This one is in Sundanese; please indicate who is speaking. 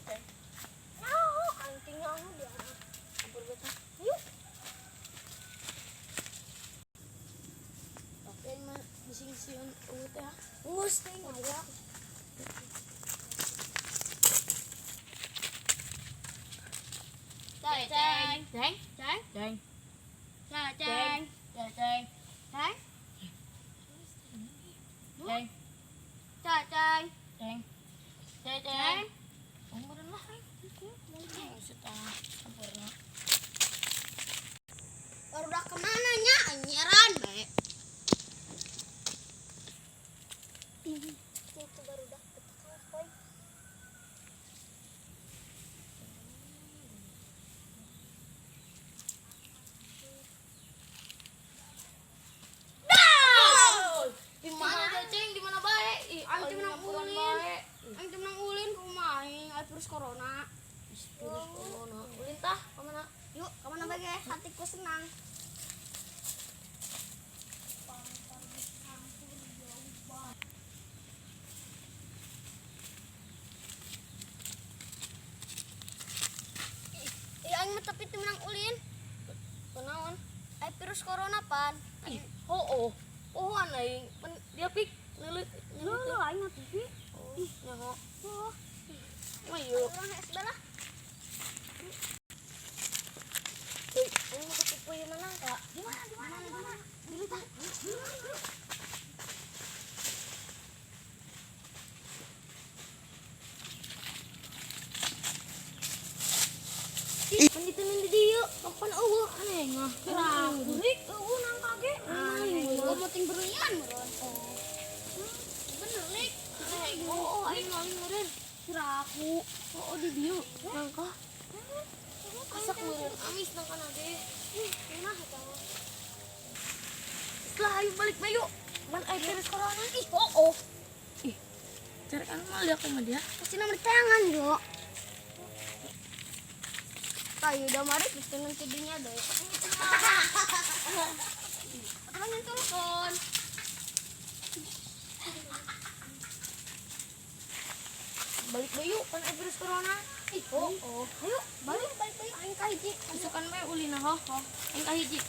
Speaker 1: Teh.
Speaker 2: Nyaho, aing nyaho dia.
Speaker 1: Ampun betah.
Speaker 2: Yuk.
Speaker 1: Tapi aing mah bising sieun eueuh teh ah.
Speaker 2: Geus teh ngaya.
Speaker 1: Ceng, ceng, ceng, ceng, ceng. Ceng, ceng, ceng, ceng.
Speaker 2: Ceng.
Speaker 1: Ceng,
Speaker 2: Ceng, ceng.
Speaker 1: ceng. Ceng, ceng. Umuran lah aing. Setengah sempurna.
Speaker 2: Barudak kemana nya anjeran bae. Itu barudak betul koy.
Speaker 1: Di mana teh, Ceng? Di mana bae? Ih,
Speaker 2: Aing teh menang
Speaker 1: nyampuran
Speaker 2: ulin.
Speaker 1: bae.
Speaker 2: Aing teh menang ulin kumaha aing aya virus corona.
Speaker 1: Ih, virus corona. Ulin tah ka mana?
Speaker 2: Yuk, kemana bae ge? Hatiku senang. Ih, aing mah tapi teu menang ulin.
Speaker 1: Kunaon?
Speaker 2: Aya virus corona pan.
Speaker 1: Ih, hooh. Pohoan aing. Pan dia pik neuleut neuleut.
Speaker 2: Lho, aing mah TV.
Speaker 1: Oh, nyaho.
Speaker 2: Oh,
Speaker 1: Mah yuk.
Speaker 2: urang hese lah.
Speaker 1: Euy, aing mau ke ieu mana, Kak?
Speaker 2: Di mana? Di mana? Di mana? Dulu tah.
Speaker 1: Ih, pan diteundeun di dieu. Kapan eueuh aneh mah.
Speaker 2: Kurik eueuh nangka ge. Gua mau ting berlian meureun. Oh. Bener lik.
Speaker 1: Oh, oh, aing aing meureun.
Speaker 2: Kira aku.
Speaker 1: Oh, oh di dieu. Nangka. Asak meureun amis nangka na ge.
Speaker 2: Ih, nah eta mah.
Speaker 1: Setelah ayo balik bae yuk. Ban aya virus corona.
Speaker 2: Ih, oh, oh.
Speaker 1: Ih. Cari kan mal ya kumaha dia.
Speaker 2: Pasti nomor tangan, yo. Tayo udah mari terus nanti dinya deh. Apa yang telepon?
Speaker 1: Balik bae yuk, kan aya virus corona.
Speaker 2: Ih, oh, oh. Ayo, balik balik balik aing ka hiji.
Speaker 1: Isukan bae ulina ho. Aing ka hiji.